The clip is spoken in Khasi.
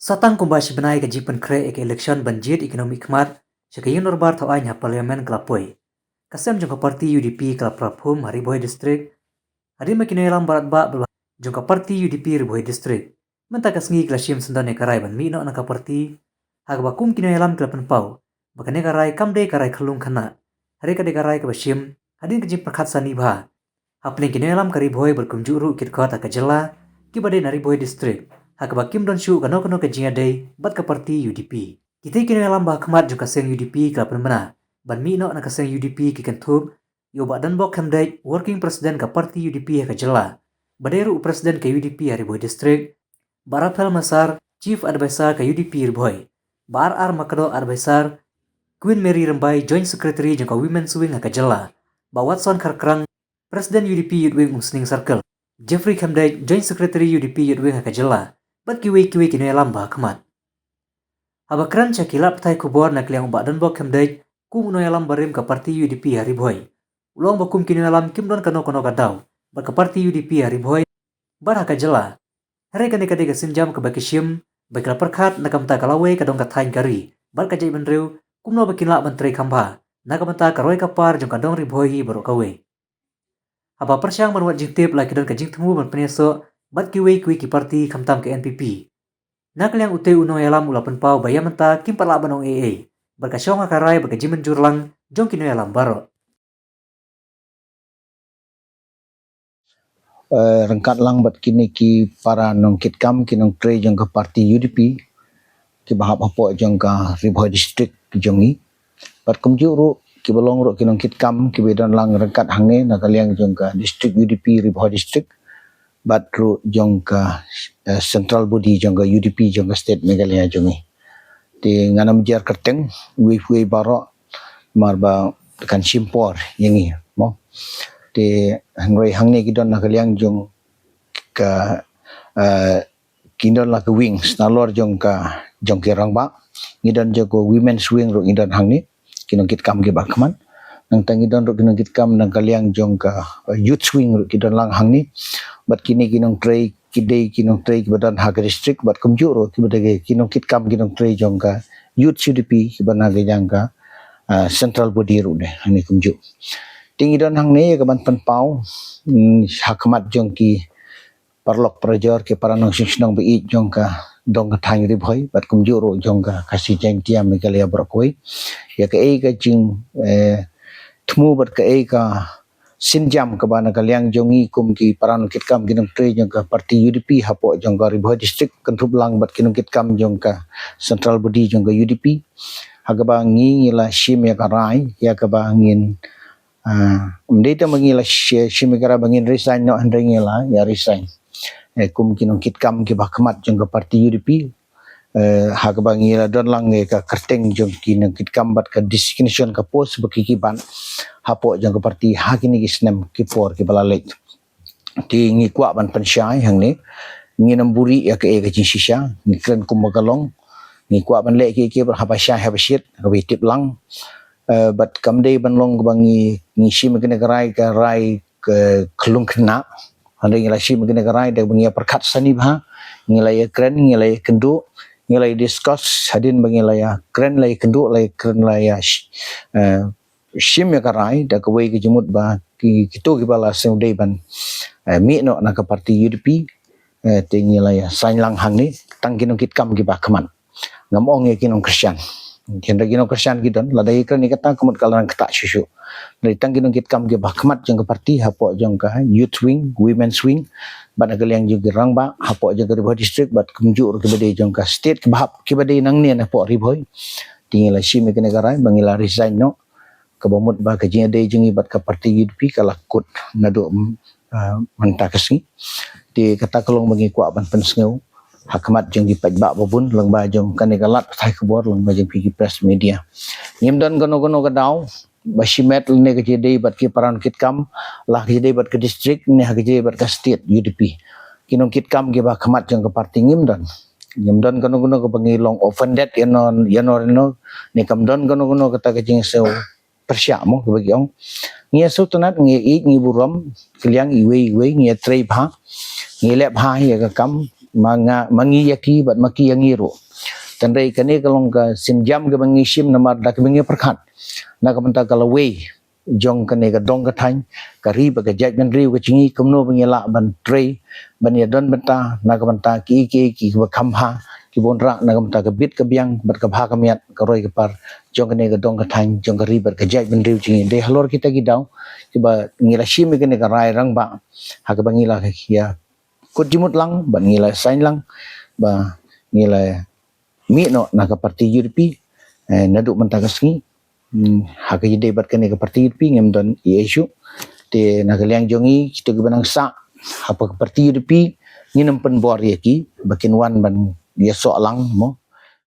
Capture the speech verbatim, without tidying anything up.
Satang kumba shi bnai ka jingpynkhreh ïa ka election ban jied ïa ki nongmihkhmat sha ka ïing dorbar thaw aiñ ha Parliament ka la poi. Ka sem jong ka party U D P ka la praphum ha Ri Bhoi District. Hadien ba ki nongïalam baroh ba jong ka party U D P Ri Bhoi District mynta ka sngi ki la shim syndon ïa ka rai ban mih noh na ka party, ha kaba kum ki nongïalam ki la pynpaw ba kane ka rai kam dei ka rai khyllung khynnah, hynrei ka dei ka rai kaba shim hadien ka jingpyrkhat sani bha hapdeng ki nongïalam ka Ri Bhoi bad kumjuh ruh ki dkhot ha ka jylla kiba dei na Ri Bhoi District, ha kaba kim don shuh kano kano ka jingïadei bad ka party U D P. Kitei ki nongïalam ba ha khmat jong ka seng U D P ki la pynbna ban mih noh na ka seng U D P ki kynthup ïa u Bah Donbok Khymdeit, Working President ka party U D P ha ka jylla, ba dei ruh u President ka U D P ha Ri Bhoi District, Bah Raphael Masar, Chief Advisor ka U D P Ri Bhoi, Bah R R Makdoh, Advisor, Queen Mary Rymbai, Joint Secretary jong ka Women's Wing ha ka jylla, Bah Watson Kharkrang, President U D P Youth Wing Umsning Circle, Jeffrey Khymdeit, Joint Secretary U D P Youth Wing ha ka jylla, bad kiwei kiwei ki nongïalam ba ha khmat. Haba kren sha ki lad pathai khubor na ka liang u Bah Donbok Khymdeit, kum u nongïalam barim ka party U D P ha Ri Bhoi, u la ong ba kum ki nongïalam kim don kano kano ka daw bad ka party U D P ha Ri Bhoi bad ha ka jylla, hynrei kane ka dei ka sienjam kaba ki shim ba ki la pyrkhat na ka bynta ka lawei ka dong ka thaiñ ka ri bad ka jaitbynriew, kumno ba kin lah ban trei kham bha na ka bynta ka roi ka par jong ka dong Ri Bhoi hi baroh kawei. Haba pyrshang ban wad jingtip, la ki don ka jingthmu ban pynïasoh bad kiwei kiwei ki party khamtam ka N P P. Na ka liang utei u nongïalam u la pynpaw ba ïa mynta kim pat lah ban ong ei ei bad ka shong ha ka rai bad ka jingmynjur lang jong ki nongïalam baroh. Eh, ryngkat lang bad kine ki para nongkitkam, ki nongtrei jong ka party U D P kiba hap hapoh jong ka Ri Bhoi District jong ngi. Bad kumjuh ruh kiba long ruh ki nongkitkam kiba don lang ryngkat hangne na ka liang jong ka District U D P Ri Bhoi District bad ruh jong ka, eh, central body jong ka U D P jong ka state Meghalaya jong ngi. Te ngan ym jer kyrteng wei wei baroh namar ba kan shim por ïa ngi, mo. Te hynrei hangne ki don na ka liang jong ka, eh, ki don la ka wings nalor jong ka, jong ki rangbah. Ngi don jong ka women's wing ruh ngi don hangne, ki nongkitkam kiba ha khmat. Nangta ngi don ruh ki nongkitkam na ka liang jong ka, eh, youth wing ruh ki don lang hangne. Bad kine ki nongtrei, ki dei ki nongtrei kiba don ha ka district bad kumjuh ruh kiba dei ki nongkitkam, ki nongtrei jong ka youth U D P kiba na ka liang ka, ah, central body ruh dei hangne kumjuh. Te ngi don hangne ïa kaban pynpaw, mm, ha khmat jong ki paralok parajor, ki para nongshong shnong ba ïeit jong ka dong ka thaiñ Ri Bhoi bad kumjuh ruh jong ka Khasi Jaiñtia Meghalaya baroh kawei, ïa kaei ka jing, eh, thmu bad kaei ka sienjam kaba na ka liang jong ngi kum ki para nongkitkam, ki nongtrei jong ka party U D P hapoh jong ka Ri Bhoi District kynthup lang bad ki nongkitkam jong ka central body jong ka U D P. Ha kaba ngi, ngi la shim ïa ka rai ïa kaba ngin, ah, ym dei tang ba ngi la shi-, shim ïa ka rai ba ngin resign noh, hynrei ngi la ïa resign, eh, kum ki nongkitkam kiba ha khmat jong ka party U D P. Eh, ha kaba ngi la don lang ïa ka kyrteng jong ki nongkitkam bad ka designation ka post ba ki, ki ban hapoh jong ka party ha kine ki snem ki por kiba la leit. Te ngi kwah ban pynshai hangne, ngin ym buhrieh ïa kaei ka jingshisha, ngi kren kumba ka long. Ngi kwah ban leh kiei kiei bad haba shai haba shit, haba tip lang. Eh, bad kam dei ban long kaba ngi, ngi shim ïa kane ka rai, ka rai ka khyllung khynnah. Hynrei ngi la shim ïa kane ka rai da ba ngi ïa pyrkhat sani bha, ngi la ïa kren, ngi la ïa kynduh, ngi la ïa discuss, hadien ba ngi la ïa kren, la ïa kynduh, la ïa kren, la ïa sh-, eh, shim ïa ka rai da kawei ka jingmut ba ki, kito kiba la sngewdei ban, eh, mih noh na ka party U D P, eh, te ngi la ïa sign lang hangne, tang ki nongkitkam kiba ha khmat. Ngam ong ïa ki nongkyrshan. Hynrei ki nongkyrshan ki don, lada ngi kren ïa kata ka mut ka la nang ktah shuh shuh. Hynrei tang ki nongkitkam kiba ha khmat jong ka party, hapoh jong ka youth wing, women's wing, bad na ka liang jong ki rangbah hapoh jong ka Ri Bhoi District, bad kumjuh ruh kiba dei jong ka state kiba hap, kiba dei nangne na hapoh Ri Bhoi. Te ngi la shim ïa kane ka rai ba ngi la resign noh, kaba mut ba ka jingïadei jong ngi bad ka party U D P ka la kut naduh, mm, ah, mynta ka sngi. Te kata ka long ba ngi kwah ban pynsngew ha khmat jong ki paidbah ba bun, lyngba jong kane ka lad pathai khubor, lyngba jong phi ki press media. Ngim don kano kano ka daw ba shimet lane ka jingïadei bad ki para nongkitkam, la ka jingïadei bad ka district ne ha ka jingïadei bad ka state U D P. Ki nongkitkam kiba ha khmat jong ka party ngim don. Ngim don kano kano kaba ngi long offended ïano ïano ïano, ne kam don kano kano kata ka jingsngew pyrshah mo kaba ki ong. Ngi ïa sngewtynnat, ngi ïa ïeit, ngi burom kylliang iwei iwei, ngi ïa trei bha, ngi ïa leh bha ïa ka kam, ma nga, ma ngi ïa ki bad ma ki ïa ngi ruh. Tang dei kane ka long ka sienjam kaba ngi shim namar da kaba ngi pyrkhat na ka bynta ka lawei jong kane ka dong ka thaiñ, ka ri bad ka jaitbynriew ka jong ngi, kumno ba ngi lah ban trei, ban ïa don bynta na ka bynta ki, ki, ki, kiba kham bha, kiba wanrah na ka bynta ka bit ka biang bad ka bha ka miat, ka roi ka par jong kane ka dong ka thaiñ, jong ka ri bad ka jaitbynriew jong ngi. Dei halor kita ki daw kiba ngi la shim ïa kane ka rai rangbah, ha kaba ngi la ïa kut jingmut lang bad ngi la sign lang ba ngi la mih noh na ka parti U D P, eh, naduh mynta ka sngi. Hmm, ha ka ïadei bad kane ka parti U D P ngim don ei ei shuh. Te na ka liang jong ngi, kito kiba nang sah hapoh ka parti U D P, ngin ym pynbor ïa ki ba kin wan ban ïasoh lang mo,